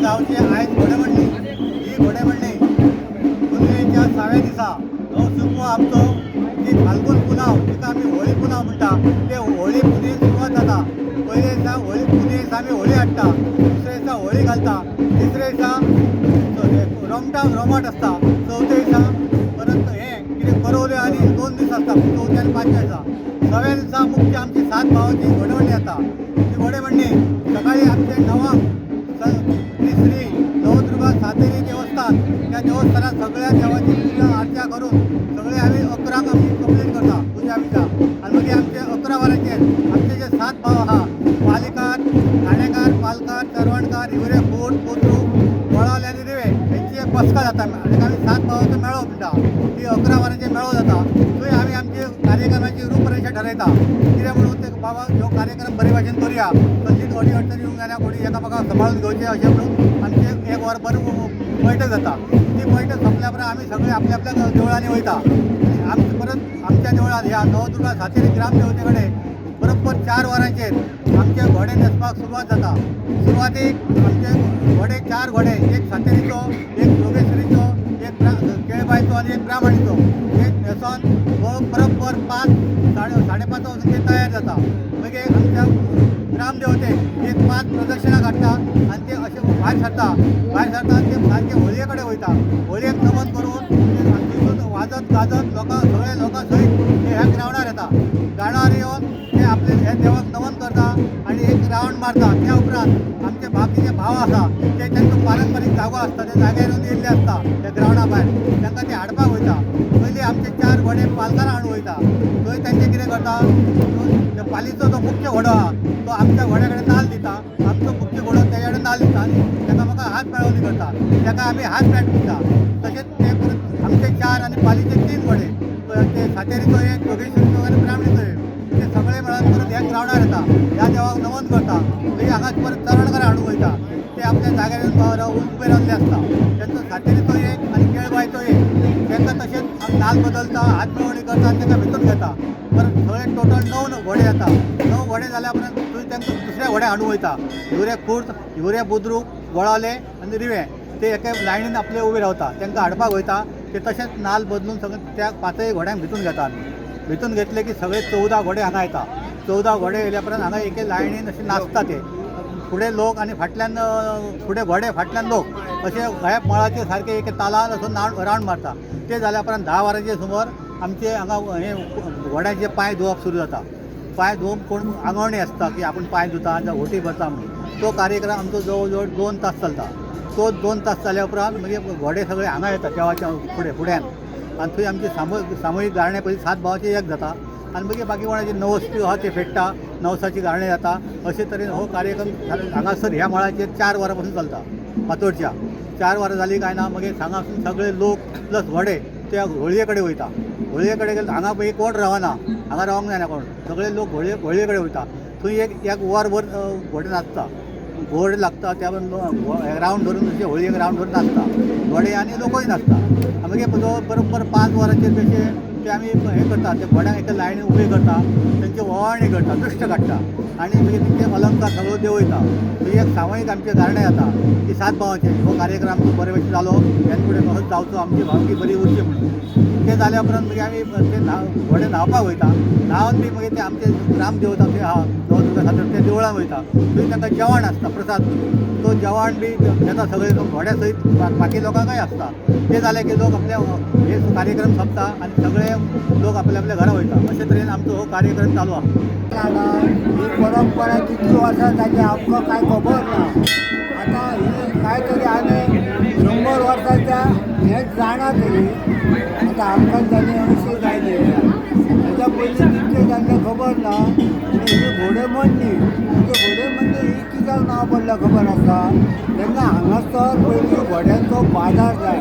गांवची आयज घोडेमोडणी. ही घोडेमोडणी पुनवेच्या सव्या दिसा हो सुकमो आमचो जी फाल्गून पुनाव तिका आमी होळी पुनाव म्हणटा, ते होळी पुनवेक सुरवात जाता. पयले दिसा होळी पुनवे दिसा आमी होळी हाडटा, दुसऱ्या दिसा होळी घालता, तिसऱ्या दिसा रोमटा रोमट आसता, चवथ्या दिसा परत हें कितें करवल्यो आनी 2 दीस आसता, चवथ्या आनी पांचव्या दिसा. सव्या दिसा मुख्य आमची 7 भावांची घोडेमोडणी जाता. ती घोडेमोडणी सकाळी आमचे 9 श्री श्री नवदुर्गा सातेरी देवस्थान, त्या देवस्थानात सगळ्या देवाची पुजा आरत्या करून सगळे आमी 11 आमी कंप्लीट करता पुजा बिजा. आनी मागीर आमचे 11 वरांचेर आमचे जे 7 भाव आहा, पालिकार, ठाणेकार, पालकार, चरवणकार, हिवरे, फोर्ट, कोथरूड, वळावले आनी रिवे हेंची एक बसका जाता. आनी आमी 7 भावाचो मेळो म्हणटा, ती 11 वरांचेर मेळो जाता. थंय आमी आमचे कार्यक्रमाची रूपरेशा ठरयता. कितें म्हणून ते बाबा ह्यो कार्यक्रम बरे भाशेन करुया, तशीच अडी अडचणी येवंक जायना, कोणी एकामेकाक सांबाळून घेवचें अशें म्हणून आमचें 1 वर भर बैठक जाता. ती बैठक सोंपल्या उपरांत आमी सगळे आपल्या आपल्या देवळांनी वयता. आनी आमचे परत आमच्या देवळांत ह्या नवदुर्गा सातेरी ग्रामदेवते कडेन बरोबर 4 वरांचेर आमचे घोडे न्हेसपाक सुरवात जाता. सुरवातीक आमचे घोडे 4 घोडे, एक सातेरीचो, एक जोगेश्वरीचो, एक केळबायचो आनी एक ब्राह्मणीचो, एक न्हेसोन हो बरोबर 5 5:30 वचून ते तयार जाता. मागीर आमच्या ग्रामदेवतेक एक 5 प्रदक्षिणा काडटा आनी ते अशे भायर सरता. भायर सरता आनी ते सारके होळये कडेन वयता. होळयेक नमन करून ते तितून वाजत गाजत लोकां सगळे लोकां सयत ते ह्या ग्रावंडार येता. ग्रावंडार येवन ते आपले हे देवाक नमन करता आनी एक रावंड मारता. त्या उपरांत आमचे बाकीचे भाव आसा ते तांचो पारंपारीक जागो आसता त्या जाग्यार येवन येयल्ले आसता त्या ग्रावंडा भायर, तांकां ते हाडपाक वयता. पयलीं आमचे 4 घोडे पालकारां हाडून वयता. थंय तांचे कितें करता, तो पालीचो जो मुख्य घोडो आहा तो आमच्या घोड्या कडेन नाल दिता, आमचो मुख्य घोडो तेज्या कडेन नाल दिता आनी ताका म्हाका हात मेळोवणी करता, ताका आमी हात मेट दिता. तशेंच ते परत आमचे 4 आनी पालीचे 3 घोडे, ते सातेरीचो एक, जोगेश्वरीचो आनी ब्राह्मणीचो एक, ते सगळे मेळोन परत ह्या ग्रावंडार येता. ह्या देवाक नमन करता. मागीर हांगाच परत चरणकारां हाडूंक वयता. ते आपल्या जाग्यार येवन उबे रावल्ले आसता. तांचो सातेरीचो एक आनी केळबायचो एक, तांकां तशेंच नाल बदलता, हात मेळोवणी करता आनी तांकां भितर घेता. परत सगळे टोटल 9 घोडे जाता. 9 घोडे जाल्या उपरांत थंय तांकां दुसऱ्या घोड्या हाडूंक वयता. हिवरे खुर्द, हिवरे बुद्रूक, गोळावले आनी रिवे ते एके लायनीन आपले उबे रावता. तांकां हाडपाक वयता. ते तशेंच नाल बदलून सगळे त्या 5 घोड्यांक भितून घेता आमी. भितून घेतले की सगळे 14 घोडे हांगा येता. 14 घोडे येयल्या उपरांत हांगा एके लायनीन अशे नाचता ते, फुडें लोक आनी फाटल्यान फुडें घोडे फाटल्यान लोक अशे ह्या मळाचे सारके एके तालान असो रावंड मारता. ते जाल्या उपरांत 10 वरांचे सुमार आमचे हांगा हे घोड्यांचे पांय धुवप सुरू जाता. पांय धुवूंक कोण आंगवणी आसता की आपूण पांय धुता आनी होटी भरता म्हणून. तो कार्यक्रम आमचो जवळ जवळ 2 तास चलता. तो 2 तास जाल्या उपरांत मागीर घोडे सगळे हांगा येता देवाच्या फुडें फुड्यान आनी थंय आमची सामुहीक गाळणे पयलीं 7 भावाचे एक जाता आनी मागीर बाकी कोणाचे नवस बी आहा ते फेडटा, नवसाची गाळणी जाता. अशे तरेन हो कार्यक्रम हांगासर ह्या मळाचेर 4 वरां पासून चलता. फांतोडच्या 4 वरां जालीं काय ना मागीर हांगासून सगळे लोक प्लस घोडे त्या होळये कडेन वयता. होळये कडेन गेले हांगा पळय कोण रावना, हांगा रावंक जायना कोण, सगळे लोक होळये कडेन वयता. थंय एक वरभर घोडे नाचता, घोड लागता, त्या रावंड धरून अशे होळयेक रावंड धरून नाचता घोडे आनी लोकूय नाचता. मागीर बरोबर 5 वरांचेर तशे ते आमी हें करता, ते घोड्यांक एका लायनीन उबे करता, तेंची ओवाळणी करता, दृश्ट काडटा आनी मागीर तेंचे अलंकार सगळो देंवयता. थंय एक सामुहीक आमचें गारणें जाता की 7 भावांचें हो कार्यक्रम आमचो बरे भशेन जालो, ह्यान फुडें कसो जावचो, आमची भावकी बरी उरची म्हणून. तें जाल्या उपरांत मागीर आमी ते घोडे न्हांवपाक वयता. न्हांवन बी मागीर ते आमचे ग्रामदेवता थंय आहा नवदुर्गा सातेरी त्या देवळान वयता. थंय तांकां जेवण आसता प्रसाद, तो जेवण बी घेता सगळे लोक घोड्या सयत, बाकी लोकांकय आसता. ते जालें की लोक आपले हे कार्यक्रम सोंपता आनी सगळे लोक आपल्या आपल्या घरा वयता. अशे तरेन आमचो हो कार्यक्रम चालू आहा. ही परंपरा कितली वर्सां जाली आमकां कांय खबर ना. आतां ही काय तरी आमी 100 वर्सांच्या हें जाणा तरी आतां आमकां जाली 80 जायली, तेच्या पयलीं कितलें जाल्लें खबर ना. ही घोडेमोडणी, म्हणजे घोडेमोडणी ही कित्याक नांव पडलें खबर आसा. तेन्ना हांगासर पयलीं घोड्यांचो बाजार जाय,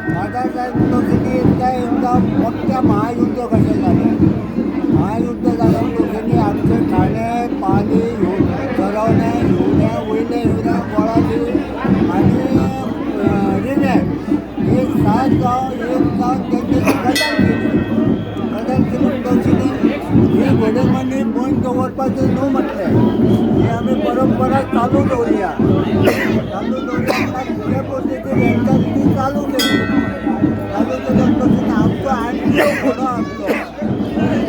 बाजार जाय म्हणटकीर त्या एकदां मोठ्या महायुद्ध कशें जालें. महायुद्ध जालें म्हणटकीर आमचे ठाणे, पाली, चरवणे, हिवऱ्या, वयले हिवऱ्या, गोळाली आनी रिवे हे 7 गांव एक गांव तेंचे गजाल केली. गजाल केली म्हणटकीर ही घोडेमोडणी बंद दवरपाचें न्हू म्हटलें. हे आमी परंपरा चालू दवरया. चालू दवरया फुडें पद्दतीन हेंच्या ती चालू केली. चालू केल्या पासून आमचो आनी घोडो आमचो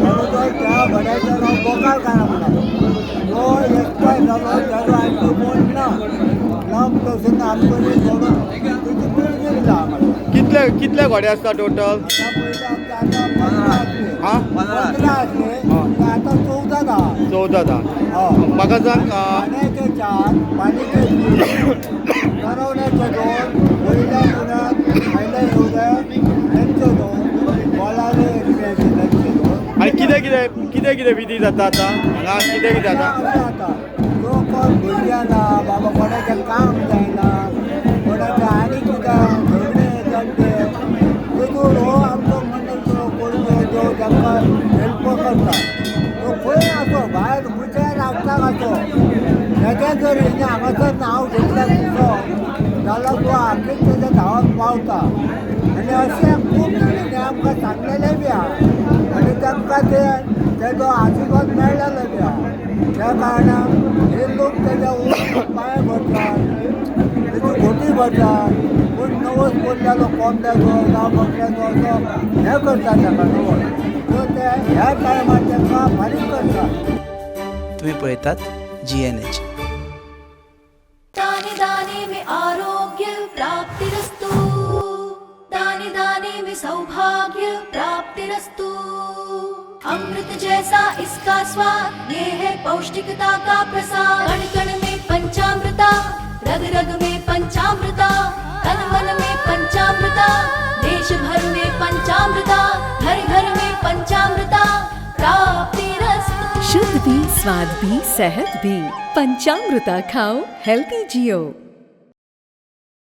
घोडो तो त्या घोड्याचें नांव बोकाळकार म्हणा, तो एक्सपायर जालो, ताजो आनी कोण ना ना पासून आमचो एक घोडो तेजी पिळगी दिला आम्हाला. कितले कितले घोडे आसता टोटल? आता पयले आमचे आतां 15 आसले. हा? 15 आसले ते आतां 14 आहा. 14 धा. हय. म्हाका सांग, पाण्याचे 4, पाणीचे 3, करवण्याचे 2, वयल्या उद्याक भायल्या येवद्या त्यांचे 2, बोलाले एकट्याचे त्यांचे 2. आनी कितें कितें कितें कितें विधी जाता आतां हांगा? कितें कितें जाता? आता जो कोण भुरग्यां ना बाबा, कोणाचें काम जायना, कोणाचें आनी कितें झगडें जाणटे, तेतून हो आमचो मंडळ कोण जो तांकां हेल्प करता. तो खंय आसो, भायर खंयच्याय राष्ट्राक आसो, तेजें जर हेणें हांगासर नांव घेतल्यार तुजो जाल्यार तो आखीर तेज्या धांवाक पावता. आनी अशें खूब जाणांनी आमकां सांगलेलें बी आहा आनी तांकां ते तेजो आशिर्वाद मेळ्ळेलो बी आहा. त्या कारणान हे लोक तेज्या पांय भरतात, तेजी घोटी भरतात. कोण नवस बोललेलो कोंबड्याचो जावं बोकड्याचो असो हें करतात ताका नवस, सो ते ह्या टायमार तांकां फारीक करतात. तुम्ही पळयतात GNH. दाने दाने में आरोग्य प्राप्तिरस्तु, दाने दाने में सौभाग्य प्राप्तिरस्तु. अमृत जैसा इसका स्वाद, ये है पौष्टिकता का प्रसाद. कण कण में पंचामृता, रग रग में पंचामृता, तन मन में पंचामृता, देश भर में पंचामृता, घर घर में पंचामृता प्राप्तिरस्तु. शुद्ध भी, स्वाद भी, सेहत भी. पंचामृता खाओ, हेल्दी जियो.